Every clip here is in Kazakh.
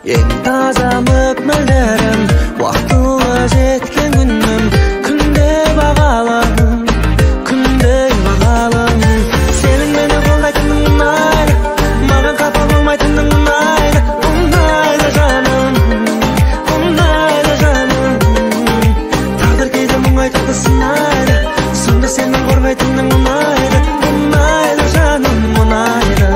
Ең таза мөп-мөлдірім, уақытылы жеткен күнім. Күнде бағалым, күнде бағалым. Сенің мені қолдайтының ұнайды, маған қапа болмайтының ұнайды. Ұнайды жаным, ұнайды жаным. Тағдыр кейде мұңайтады сынайды, сонда сенің қорғайтының ұнайды. Ұнайды жаным, ұнайды.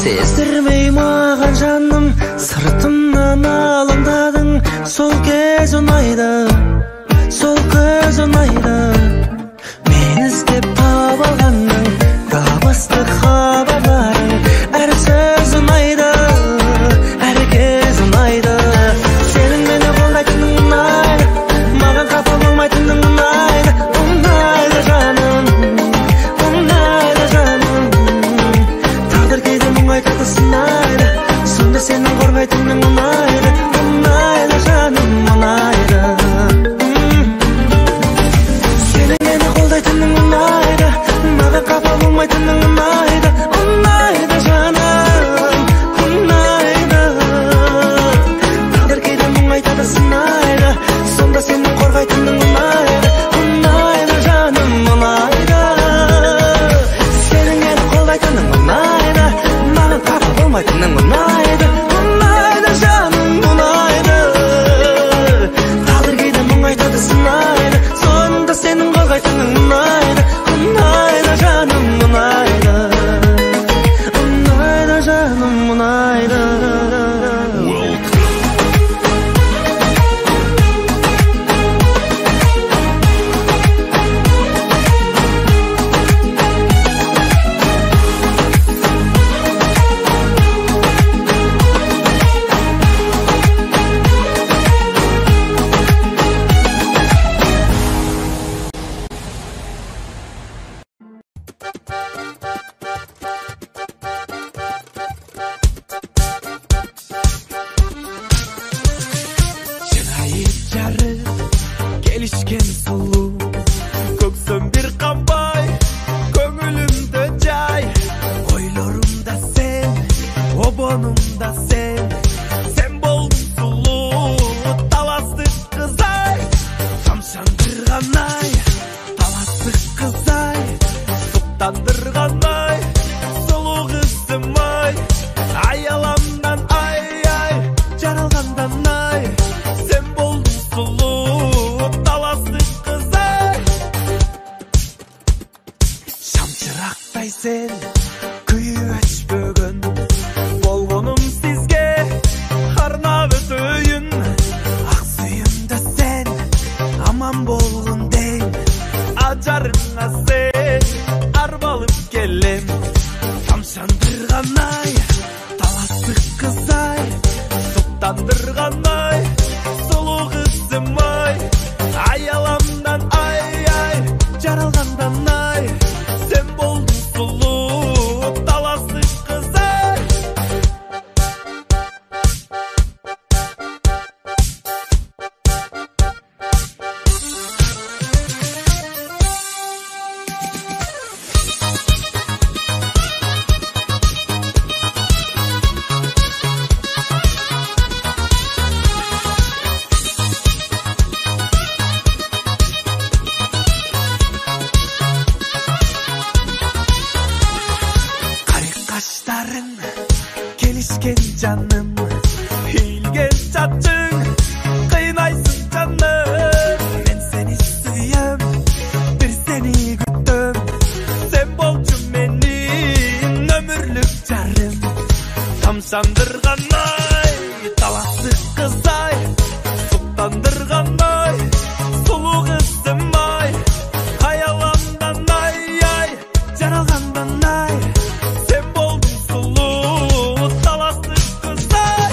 Сездірмей маған жаным, сыртымнан алаңдадың. Сол кез ұнайды, сол көз ұнайды. Мен іздеп таба алғаның, дыбыстық хабарларың. Әр сөз ұнайды, әр кез ұнайды. Сенің мені қолдайтының ұнайды, маған қапа болмайтының ұнайды. Ұнайды жаным, ұнайды жаным. Тағдыр кейде мұңайтады сынайды, сонда сенің қорғайтының ұнайды. Ұнайды жаным, ұнайды. Сенің мені қолдайтының ұнайды, маған қапа болмайтының ұнайды. Ұнайды жаным, ұнайды. Тағдыр кейде мұңайтады сынайды, сонда сенің қорғайтының ұнайды. Ұнайды жаным, ұнайды. Сенің мені қолдайтының ұнайды, маған қапа болмайтының ұнайды. Ұнайды жаным, ұнайды. Тағдыр кейде мұңайтады сынайды, сонда сенің қорғайтының ұнайды. Ұнайды жаным, ұнайды. Ұнайды жаным, ұнайды. Чырайы жарық, келишкен сұлу, көксөм бир канбай, көңүлүмдө жай. Ойлорумда сен, обонумда сен, сен болдуң сулуу, таластык кыз ай. Тамшандырган ай, таластык кыз ай, суктандырган ай, сулуу кызым ай. Аяламдан ай ай, жаралгандан ай, сен болдуң сулуу, таластык кыз ай. Шамчырактай сен, күйүп өчпөгөн, болгонум сизге арнап өтөйүн. Ак сүйүмдө сен, аман болгун дейм, ажарыңа сен арбалып келем. Тамшандырган ай, таластык кыз ай, суктандырган ай, сулуу кызым ай. Аяламдан ай ай, жаралгандан ай, сен болдуң сулуу, таластык кыз ай. Кары каштарың, келишкен жаным, ийилген чачың, кыйнайсың жаным. Мен сени сүйөм, бир сени күтөм, сен болчу менин өмүрлүк жарым. Тамшандырган ай, таластык кыз ай, суктандырган ай, сулуу кызым ай. Аяламдан ай ай, жаралгандан ай, сен болдуң сулуу, таластык кыз ай.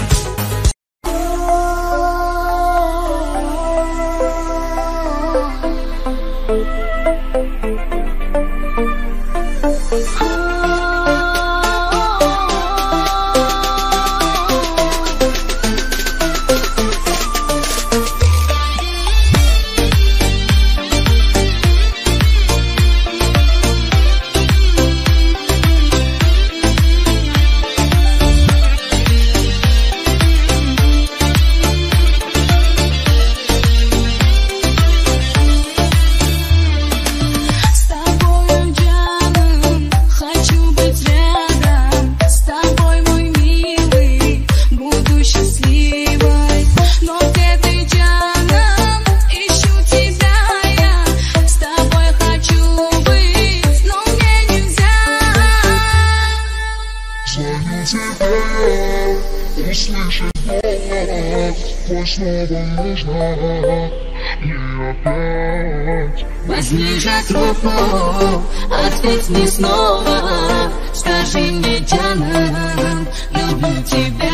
Thank твой снова нужно мне опять. Возьми же трубку, ответь мне снова. Скажи мне, Джанам, люблю тебя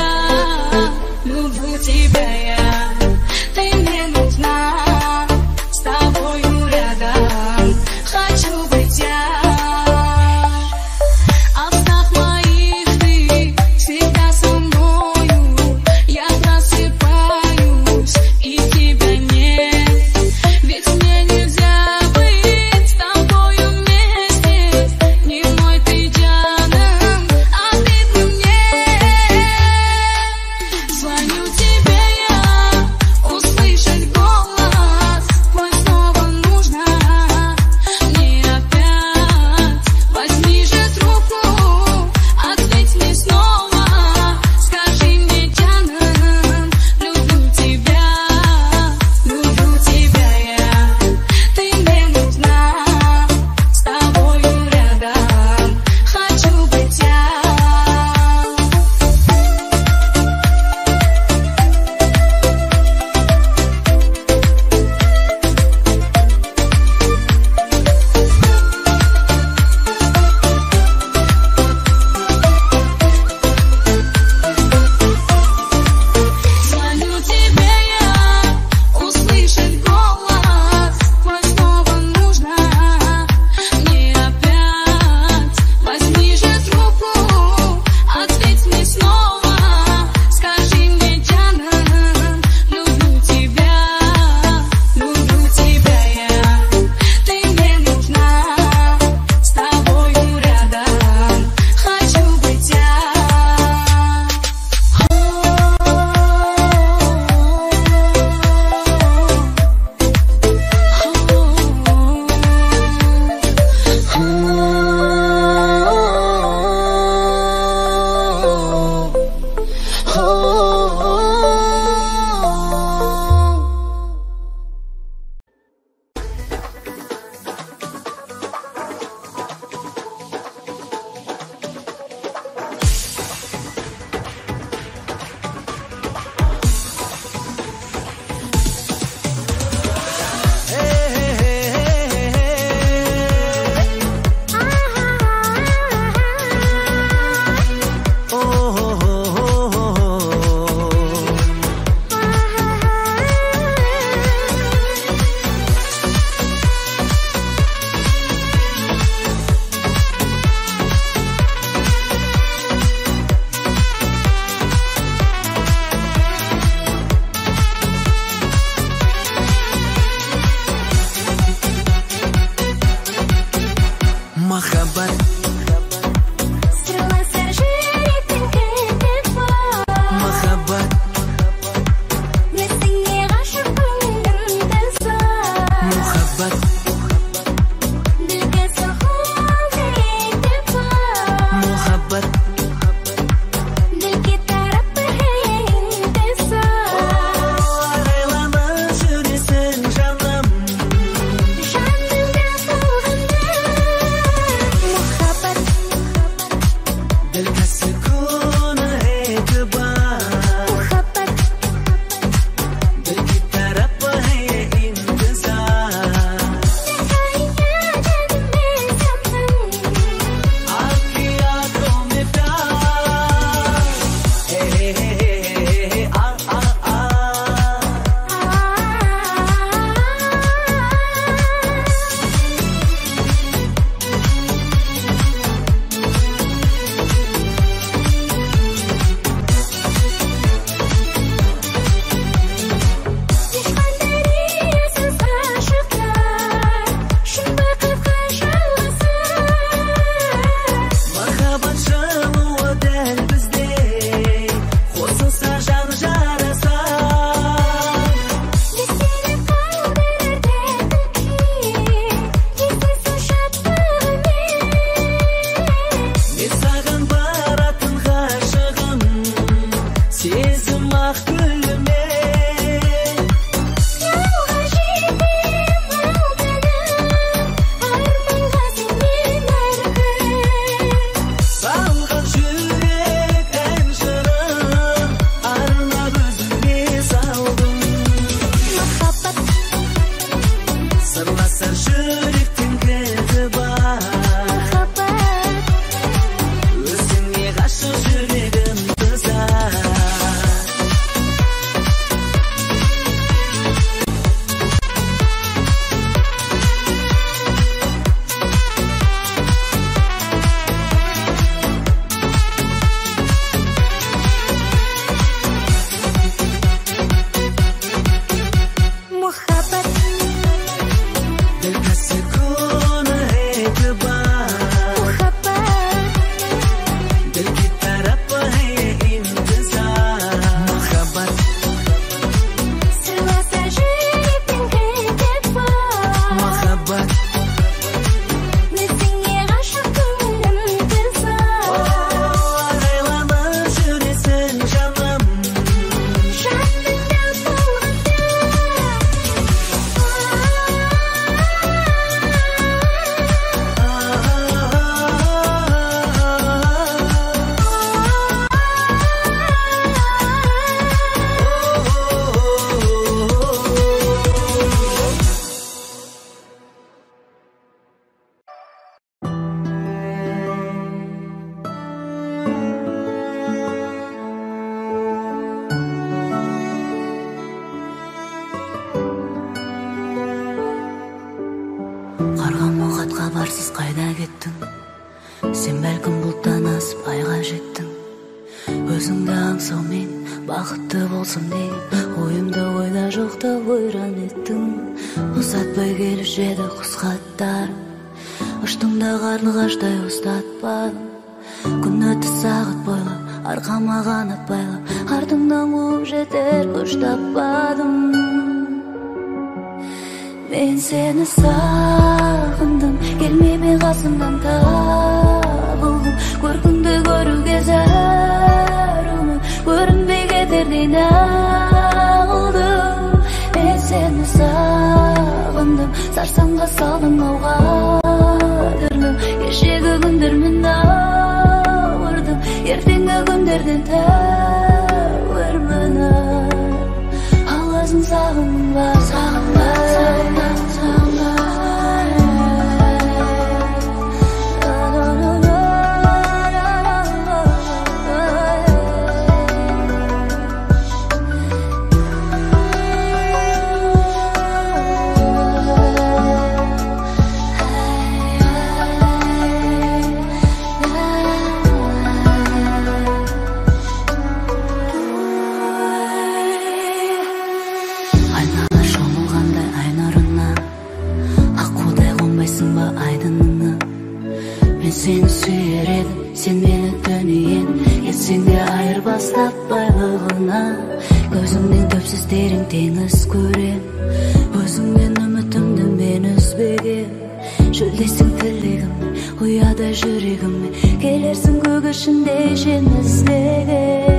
я. Ты мне нужна, с тобою рядом хочу быть я. А в снах моих ты всегда со мною. Я просыпаюсь, и тебя нет. Ведь мне нельзя быть с тобою вместе. Не мой ты, Джанам, а ты мне. Звоню тебе я, услышать голос твой снова нужно мне опять. Возьми же трубку, ответь мне снова. Скажи мне, Джанам, люблю тебя я. Ты мне нужна, с тобою рядом хочу быть я. Звоню тебе я, услышать голос твой снова нужно мне опять. Возьми же трубку, ответь мне снова. Скажи мне, Джанам, люблю тебя я. Ты мне нужна, с тобою рядом хочу быть я. Махаббат, Сырласар жүректің кілті бар. махаббат, Өзіңе ғашық көңілімді сар. мухаббат, Ділге соғылды бар. мухаббат, Ділге тарап бір сар. Ағайланып жүресің жаным. Жанымда болғанда. Хабарсыз қайда кеттің? Сен бәлкім бұлттан асып айға жеттің. Өзіңді аңсаумен бақытты болсам деген ойымды ойда жоқта ойран еттің. Ұзатпай келуші еді құс хаттарым, ұштың да қарлығаштай ұстатпадым. Күн өтті сағат бойлап, арқама қанат байлап, артыңнан қуып жетер күш таппадым. Мен сені сағындым, келмей ме қасымнан табылдым. Көркіңді көруге зәрумін, көрінбей кетердей нағылдым. Мен сені сағындым, сарсаңға салдың ау қадірлім. Кешегі күндермен ауырдым, ертеңгі күндерден тәуірмін. Ал өзің сағынба, сағынба, сағынба, сағынба. Айнала шомылғандай ай нұрына, аққудай қонбайсың ба айдыныңа. Мен сені сүйер едім, сен мені дүниен, кетсең де айырбастап байлығына. Көзіңнен түпсіз терең теңіз көрем, өзіңнен үмітімді мен үзбегем. Шөлдесің тілегіме, ұяда жүрегіме, келерсің көк ішінде жем іздеген.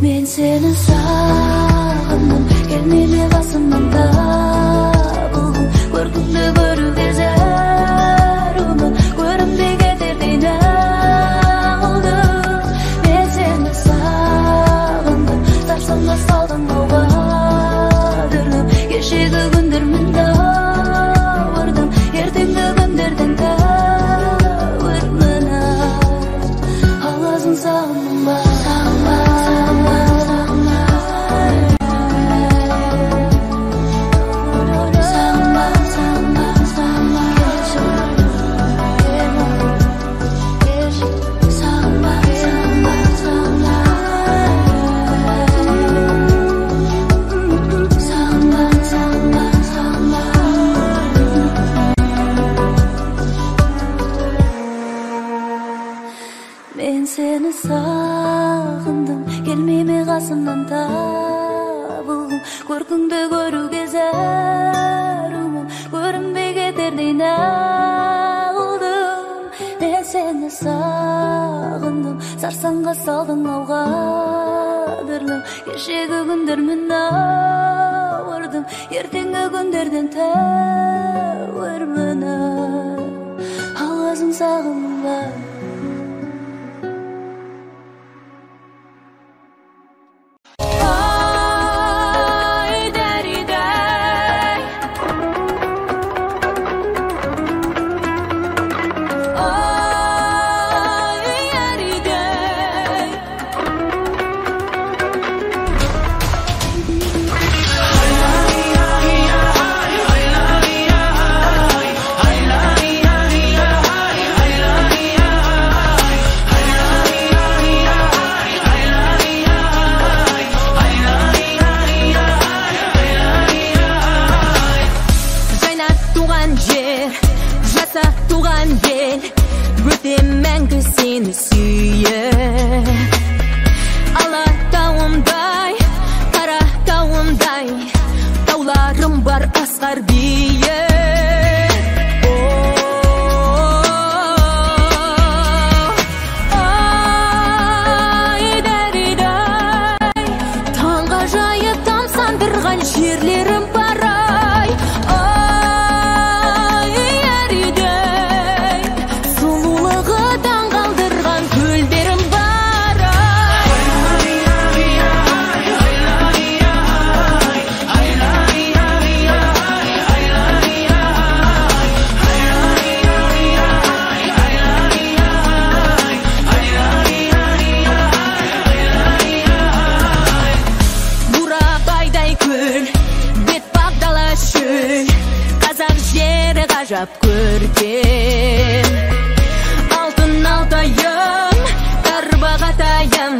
Мен сені сағындым, келмей ме қасымнан табылдым. Көркіңді көруге зәрумін, көрінбей кетердей нағылдым. Мен сені сағындым, сарсаңға салдың ау қадірлім. Кешегі күндермен ауырдым, ертеңгі күндерден тәуірмін. Ал өзің сағынба, сағынба, сағынба, сағынба. Сағынба, сағынба, сағынба. Сағынба, сағынба, сағынба. Сағынба, сағынба, сағынба. Мен сені сағындым, келмей ме қасымнан табылдым. Көркіңді көруге зәрумін, көрінбей кетердей нағылдым. Мен сені сағындым, сарсаңға салдың ау қадірлім. Кешегі күндермен ауырдым, ертеңгі күндерден тәуірмін. Ал өзің сағынба. Ай, дәридай, ай, әридай. Ay, ay, ay, ay, ay, ay. ғажап көркем. Алтын Алтайым, Тарбағатайым,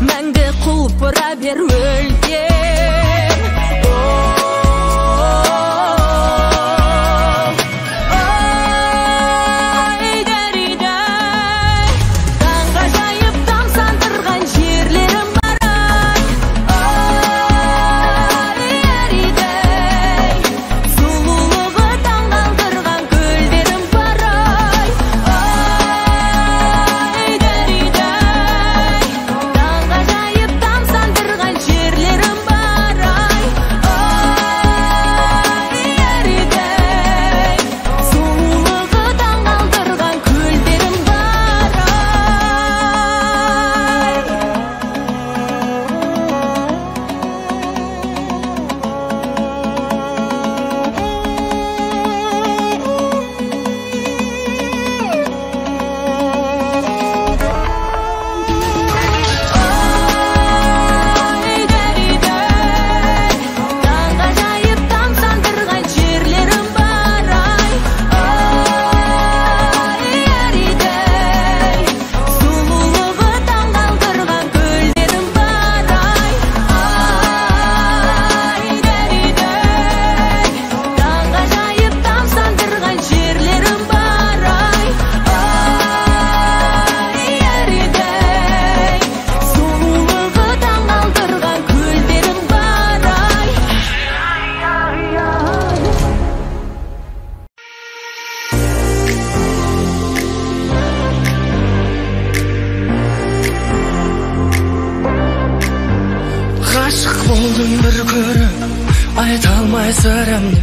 мәңгі құлпыра бер өлкем. Ой, дәридай, таңғажайып тамсандырған жерлерім бар ай. Ой, дәридай, сұлулығы таңғалдырған көлдерім бар ай. Ой, дәридай, таңғажайып тамсандырған жерлерім бар ай. Ой, дәридай, сұлулығы таңғалдырған көлдерім бар ай. Ой, дәридай, таңғажайып тамсандырған жерлерім бар ай. Ой, дәридай, сұлулығы таңғалдырған көлдерім бар ай. Ай, дәридай, таңғажайып тамсандырған жерлерім бар ай. Ай, дәридай, сұлулығы таңғалдырған көлдерім бар ай. Ғашық болдым бір көріп, айта алмай сырымды.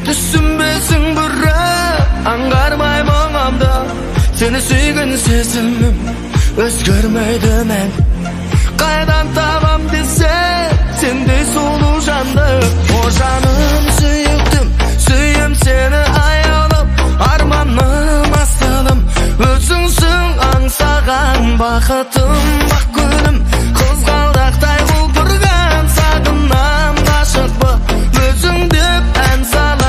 Түсінбесің бірақ, аңғармай мұңымды. Сені сүйген сезімім өзгермейді мәңгі. Қайдан табам десе, сендей сұлу жанды. О жаным, сүйіктім, сүйем сені аялым. Арманым, асылым, өзіңсің аңсаған бақытым. Бақ гүлім, қызғалдақтай құлпырған, сағынам ғашықпын өзің деп ән салам.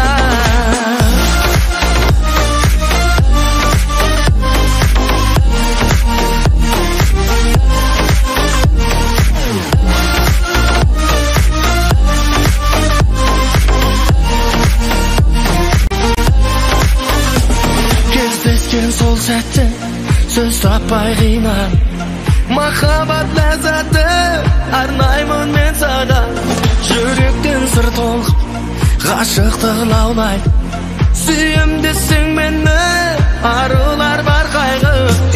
Кездескен сол сәтте сөз таппай қиналып, махаббат ләззаты арнаймын мен саған. Жүректен сыр толқып, ғашықтық лаулайды. Сүйем десең мені, арулар бар қайғы.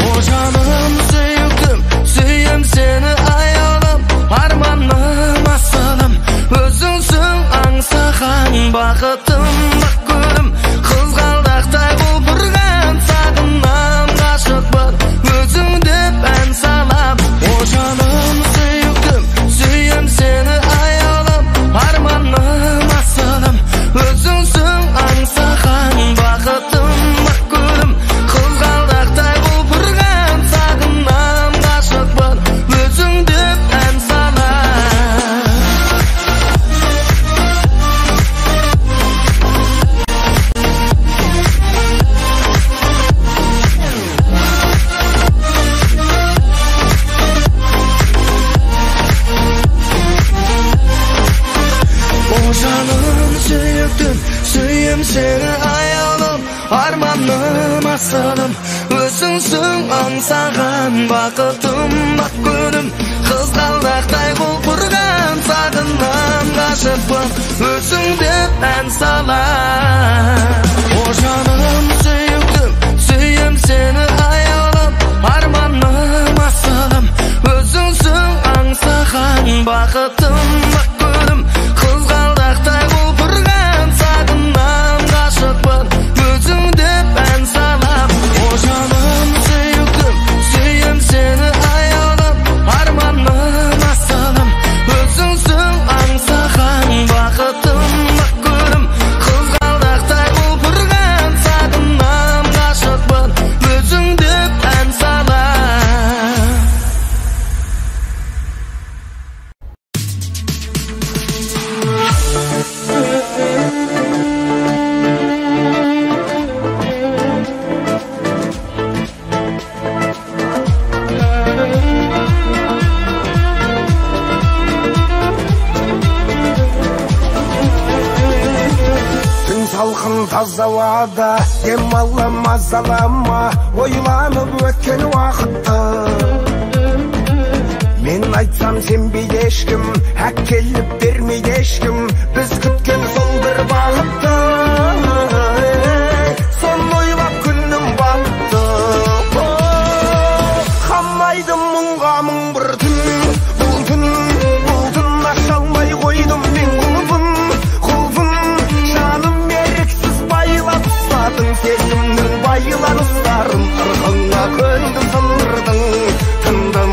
О жаным, сүйіктім, сүйем сені аялым. Арманым, асылым, өзіңсің аңсаған бақытым. Бақ гүлім, қызғалдақтай құлпырған, сағынам ғашықпын өзің деп ән салам. О жаным, сүйіктім, сүйем сені аялым. Арманым, асылым, өзіңсің аңсаған бақытым. Бақ гүлім, қызғалдақтай құлпырған, сағынам ғашықпын өзің деп ән салам. О жаным, сүйіктім, сүйем сені аялым. Арманым, асылым, өзіңсің аңсаған бақытым. Бақ гүлім, қызғалдақтай құлпырған, сағынам ғашықпын өзің деп ән салам. О жаным, сүйіктім, сүйем сені аялым. Арманым, асылым, өзіңсің аңсаған бақытым. Бақ гүлім, қызғалдақтай құлпырған, сағынам ғашықпын өзің деп ән салам. О жаным, сүйіктім, сүйем сені аялым. Арманым, асылым, өзіңсің аңсаған бақытым. Бақ гүлім, қызғалдақтай құлпырған, Таза ауада демалам, мазалама, ойланып өткен уақытты. Мен айтсам сенбейді ешкім, әкеліп бермейді ешкім, біз күткен сол бір бақытты. Соны ойлап күнім батты. Қамайды мұңға мың бір түн, бұл түн, бұл түн аша алмай қойдым мен құлпын, құлпын. Жаным еріксіз байлап ұстадың, сезімнің байланыстарын, ырғыңа көндім, тындырдың, тындым,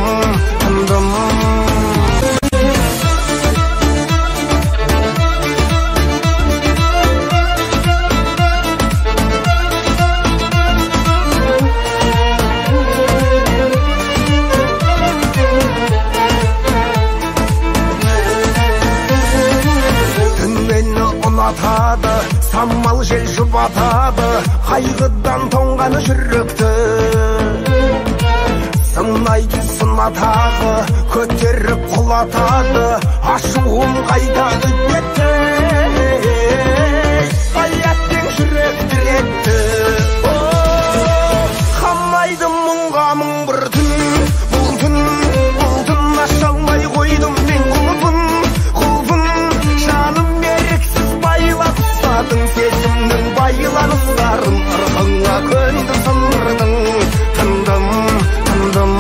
тындым. Ұнатады, самал жел жұбатады, қайғыдан тоңған жүректі. Сынайды сына тағы, көтеріп құлатады, ашуым қайда үдетті. Ай, әттең жүрек дір етті. Қамайды мұңға мың бір түн, бұл түн, бұл түн аша алмай қойдым мен құлпын, құлпын. Жаным еріксіз байлап ұстадың, сезімнің байланыстарын, ырғыңа көндім, сындырдың, тындым, тындым.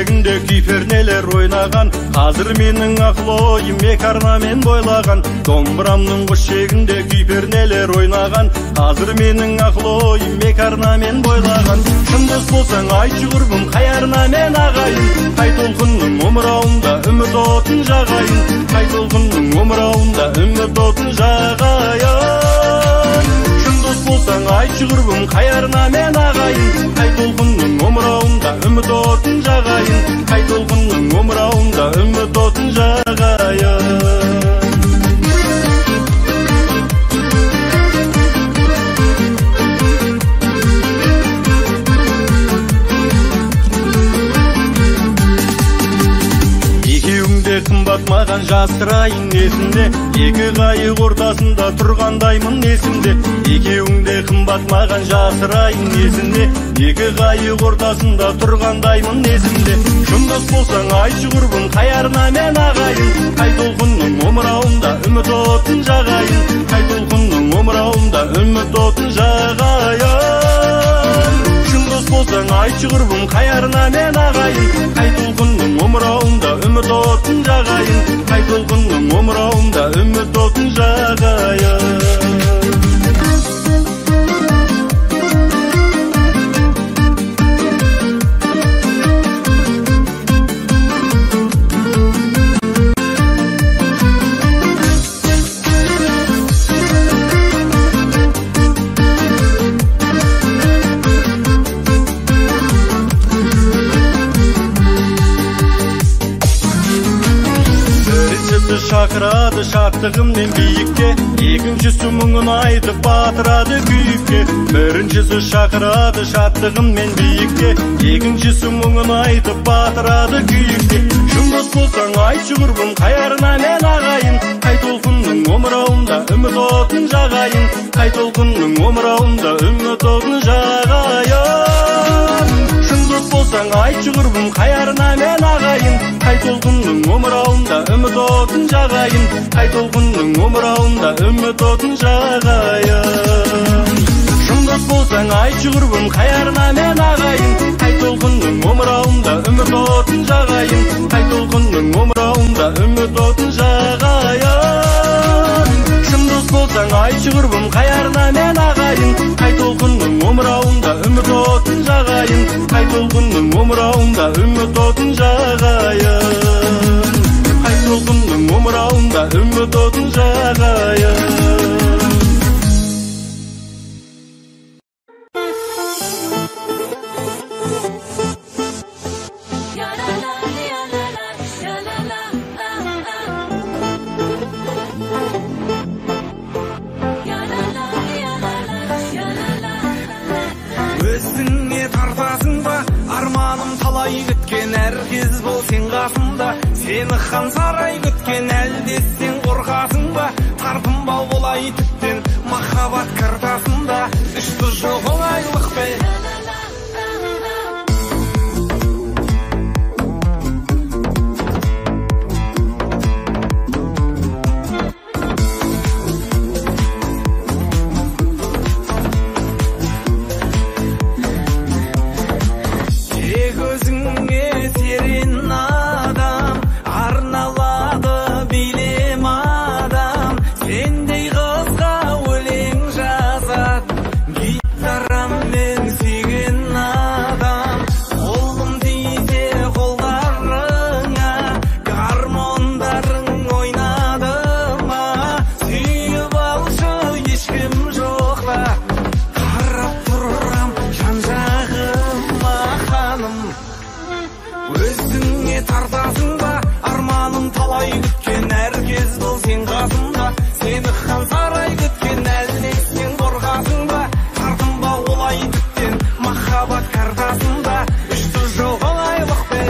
шегінде күй пернелер ойнаған. Қазір менің ақыл ойым екі арнамен бойлаған. Домбырамның қос шегінде күй пернелер ойнаған. Қазір менің ақыл ойым екі арнамен бойлаған. Шын дос болсаң айтшы құрбым, қай арнамен ағайын? Қай толқынның омырауында үміт отын жағайын? Қай толқынның омырауында үміт отын жағайын? Шын дос болсаң айтшы құрбым, қай арнамен ағайын? Қай толқынның омырауында үміт отын жағайын? Қай толқынның омырауында үміт отын жағайын? Қымбат маған жасырайын есімде, екі қайық ортасында тұрғандаймын есімде. Екеуің де қымбат маған жасырайын есімде, екі қайық ортасында тұрғандаймын есімде. Шын дос болсаң айтшы құрбым, қай арнамен ағайын? Қай толқынның омырауында үміт отын жағайын? Қай толқынның омырауында үміт отын жағайын? Шын дос болсаң айтшы құрбым, қай арнамен ағайын? Қай толқынның омырауында үміт отын жағайын? Қай толқынның омырауында үміт отын жағайын? Шақырады шаттығыммен биікке, екіншісі мұңын айтып батырады күйікке. Біріншісі шақырады шаттығыммен биікке, екіншісі мұңын айтып батырады күйікке. Шын дос болсаң айтшы құрбым, қай арнамен ағайын? Қай толқынның омырауында үміт отын жағайын? Қай толқынның омырауында үміт отын жағайын? Шын дос болсаң айтшы құрбым, қай арнамен ағайын? Қай толқынның омырауында үміт отын жағайын? Қай толқынның омырауында үміт отын жағайын? Шын дос болсаң айтшы құрбым, қай арнамен ағайын? Қай толқынның омырауында үміт отын жағайын? Қай толқынның омырауында үміт отын жағайын? Шын дос болсаң айтшы құрбым, қай арнамен ағайын? Қай толқынның омырауында үміт отын жағайын? Қай толқынның омырауында үміт отын жағайын? Қай толқынның омырауында үміт отын жағайын? Өзіңе тартасың ба, арманым талай күткен, әр кез бол сен қасымда, сені хан сарай күткен, әлде сен қорқасың ба, тартынба олай тіптен, махаббат картасында, үшті жоқ оңайлықпен. Өзіңе тартасың ба, арманым талай күткен, әр кез бол сен қасымда, сені хан сарай күткен, әлде сен қорқасың ба, тартынба олай тіптен, махаббат картасында, үшті жоқ оңайлықпен.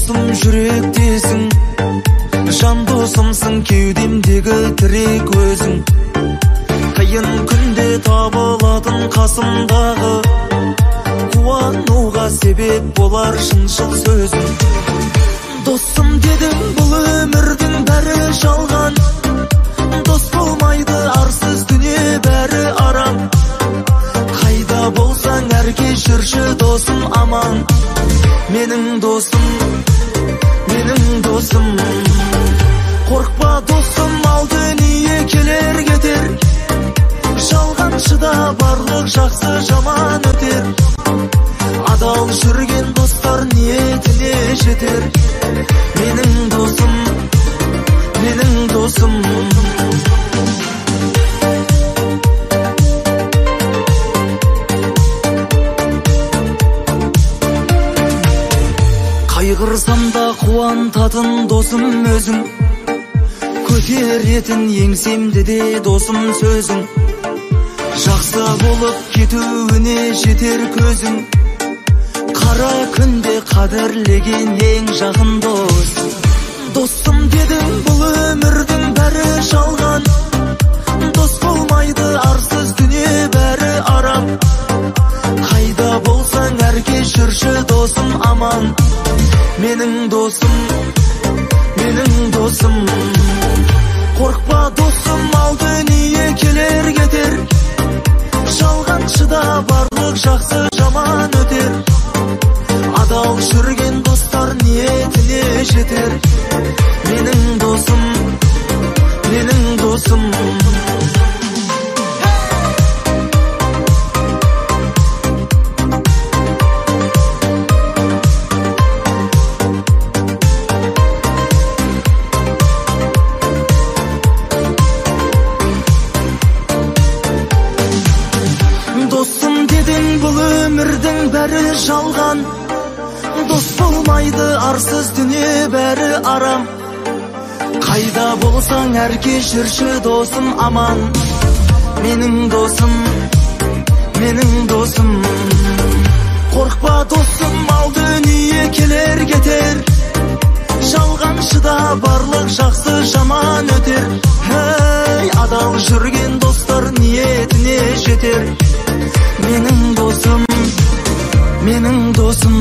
Досым жүректесің, жан досымсың, кеудемдегі тірек өзің. Қиын күнде табылатын қасымдағы, қуануға себеп болар шыншыл сөзің. Досым дедің, бұл өмірдің бәрі жалған, дос болмайды арсыз дүние бәрі арам. Қайда болсаң әрке жүрші досым аман, менің досым, менің досым. Қорқпа досым, ал дүние келер кетер, жалғаншыда барлық жақсы жаман өтер. Адал жүрген достар ниетіне жетер, менің досым, менің досым. Қайғырсам да қуантатын досым өзің, көтеретін еңсемді де досым сөзің. Жақсы болып кетуіне жетер көзің, қара күнде қадірлеген ең жақын дос. Досым дедің, бұл өмірдің бәрі жалған, дос болмайды арсыз дүние бәрі арам. Қайда болсаң әрке жүрші досым аман, менің досым, менің досым. Қорқпа досым, ал дүние келер кетер, жалғаншыда барлық жақсы жаман өтер. Адал жүрген достар ниетіне жетер, менің досым, менің досым. Досым дедің, бұл өмірдің бәрі жалған, дос болмайды арсыз дүние бәрі арам. Қайда болсаң әрке жүрші досым аман, менің досым, менің досым. Қорқпа досым, ал дүние келер кетер, жалғаншыда барлық жақсы жаман өтер. Ей, адал жүрген достар ниетіне жетер, менің досым, менің досым.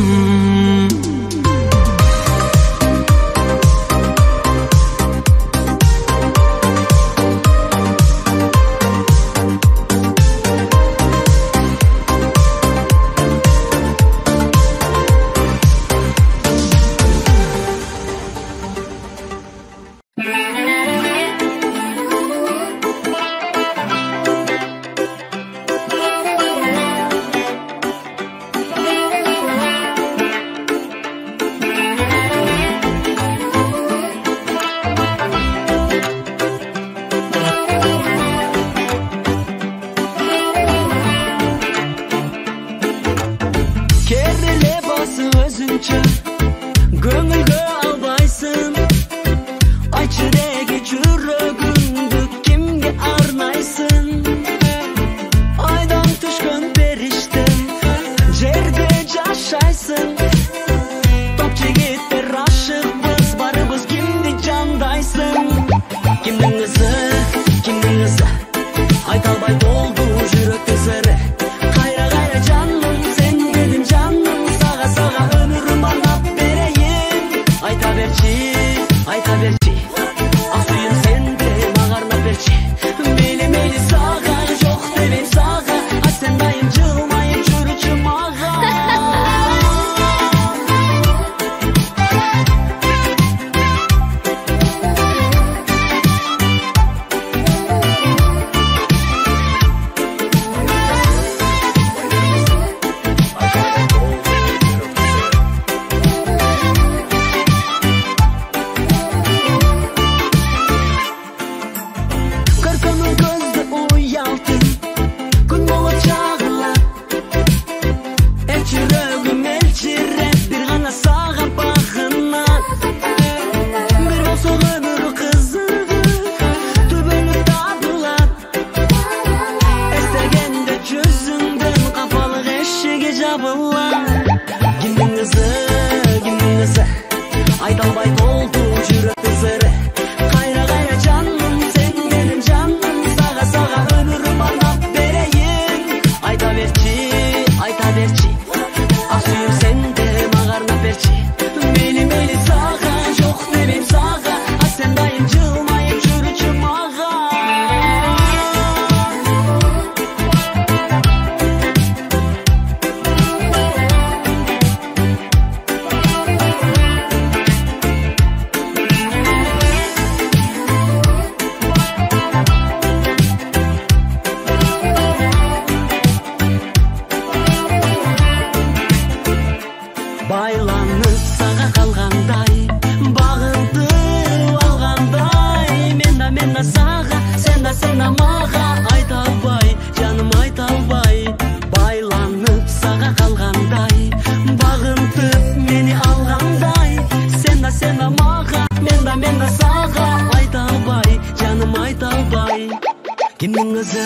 Кимдин кызы,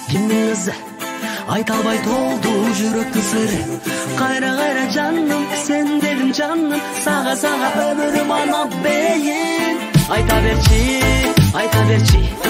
кимдин кызы, айта албай толду жүрөктүн сыры. Кайра кайра жаным, сен дедим жаным, сага сага өмүрүм анап бейин. Айта берчи, айта берчи.